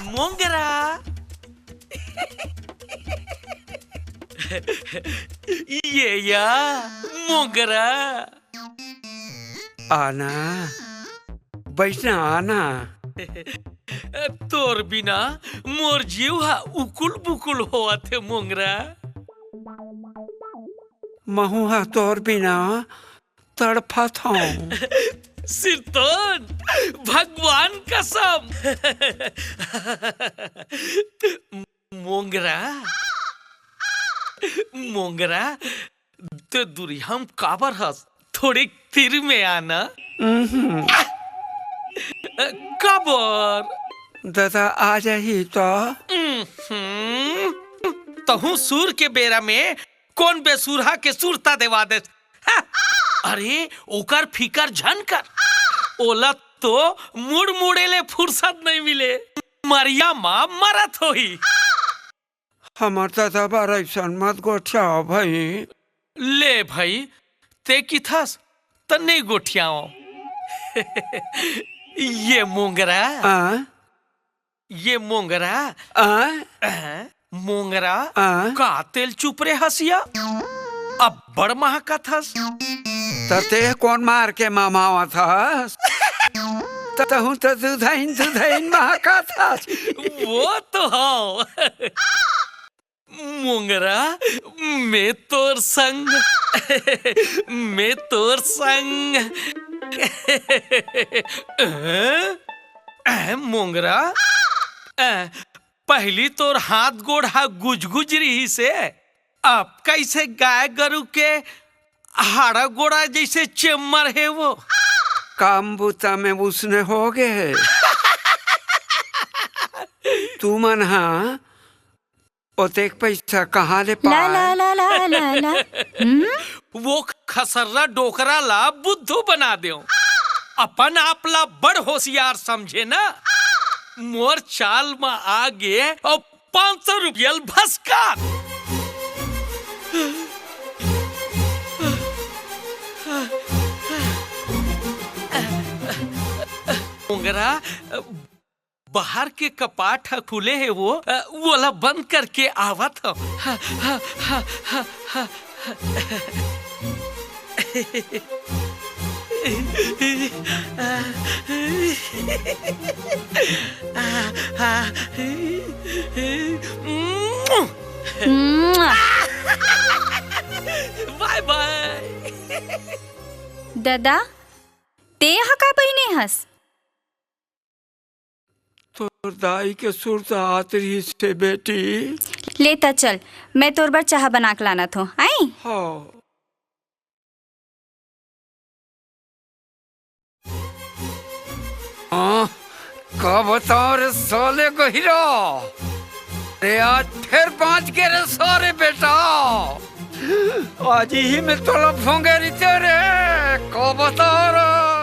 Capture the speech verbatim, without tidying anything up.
मोंगरा। ये या मोंगरा। आना, बइठना, आना। तोर बिना मोर जीव ह उकुल बुकुल होवत हे मोंगरा। महूं ह तोर बिना तड़फत हंव। सिरतोन, भगवान कसम। मोंगरा, मोंगरा, ते दुरिहा म काबर हस? थोड़ी तीर में आना। उहुं। काबर? ददा आ जाही त। उहुं। तहूं सुर के बेरा में कोन बेसुरहा के सुरता देवा देस? हाँ। अरे, ओकर फिकर झन कर। ओला तो मुड़ मुड़े ले फुरसत नइ मिले। मरिया मा मरत होही। हमर ददा बर अइसन मत गोठियाव भई। ले भई, ते किथस त नइ गोठियाव। ये मोंगरा। आ? ये मोंगरा। आ? आ? मोंगरा? आ? का तेल चुप रे हसिया? अब्बड़ महकत हस। त ते कोन मार के ममावत हस? त तहूं त दुधइन दुधइन महकत हस। वो तो हव। मोंगरा, मैं तोर संग, मैं तोर संग। अ, अ, मोंगरा, अ, पहिली तोर हाथ गोड़ हा गुजगुज रिहिस हे, अब कइसे गाय गरु के हाड़ा गोड़ा जइसे चेम्मर हे वो? काम बूता में उसने हो गे हे। तुमन हा ओतेक पइसा कहाँ ले ला, पाय? ला, ला, ला, ला, ला। हम्म? वो खसर्रा डोकरा ला बुद्धू बना देव। अपन आप ला बड़ होशियार समझे ना। मोर चाल म आ गे अउ पाँच सौ रुपया ल भसका। मोंगरा, बाहर के कपाट ह खुले हे वो, अ, वोला बंद करके आवत हव। ह, ह, ह, ह, ह। बाय बाय। ददा, तें ह का पहिने हस? तोर दाई के सुरता आत रिहिस हे बेटी। ले त चल, मैं तोर बर चाहा बना के लानत हों। आई? हाँ। हाँ, का बताओं रे साले गहिरा, रे आज फेर बाँच गे रे सारे बेटा। आज इही में तोला भोंगे रिते रे, का बताओं रे।